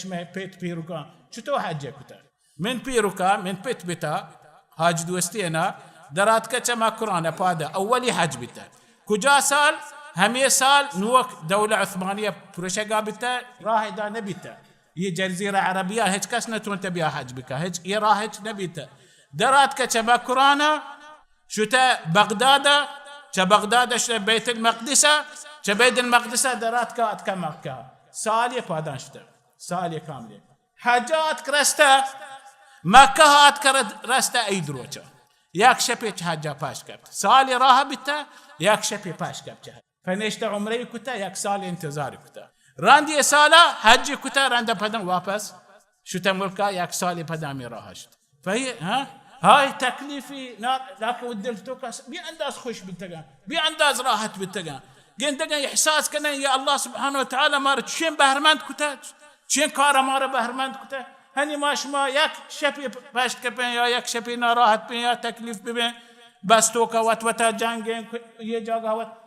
مئے پت پیرکاں چتو حج کتہ؟ من پیرکا، من پت بتا، حاج دوستی نا، دراتکہ چہ مکران پادا، اولی حج بیتہ۔ کجا سال؟ ہمے سال نوک دولہ عثمانیہ پرشگا بیتہ، راہ ادا نبیتہ۔ یہ جزیرہ عربیہ ہچ کس نتونتہ بیا حج بکا، ہچ، یہ راہ ہچ نبیتہ۔ دراتکہ چہ مکرانا، شتہ بغدادا، چہ بغدادا شتہ بیت المقدسا، چہ بیت المقدسا دراتکہ آتکہ مکہ۔ سال یہ پادان شتہ، سال یہ کاملے۔ حجا آتک رستہ، مکہ آتک رستہ عید روچا۔ یک شپے چہ حجا پشت کپت۔ سال راہ بیتہ، یک شپے پشت کپت۔ پنشتہ عمرہ کتہ، یک سال انتظار کتہ۔ رند یہ سالا حج کتہ، رند پدن واپس شتہ ملکا، یک سال پدن ہمے راہ شت۔ پہ، ہاں؟ ہائے تکلیفی نا، لیکن دل تو کس بے انداز خوش بیتگاں، بے انداز راحت بیتگاں۔ گندگاں احساس کنن، یا اللہ سبحانہ و تعالی مارا چین بہرمند کتہ، چین کار مارا بہرمند کتہ۔ ہنی ما شما یک شپی پشت کپیں یا یک شپی ناراحت بیں یا تکلیف ببیں، بس توکا وت وتا جنگیں، یہ جاگہ وت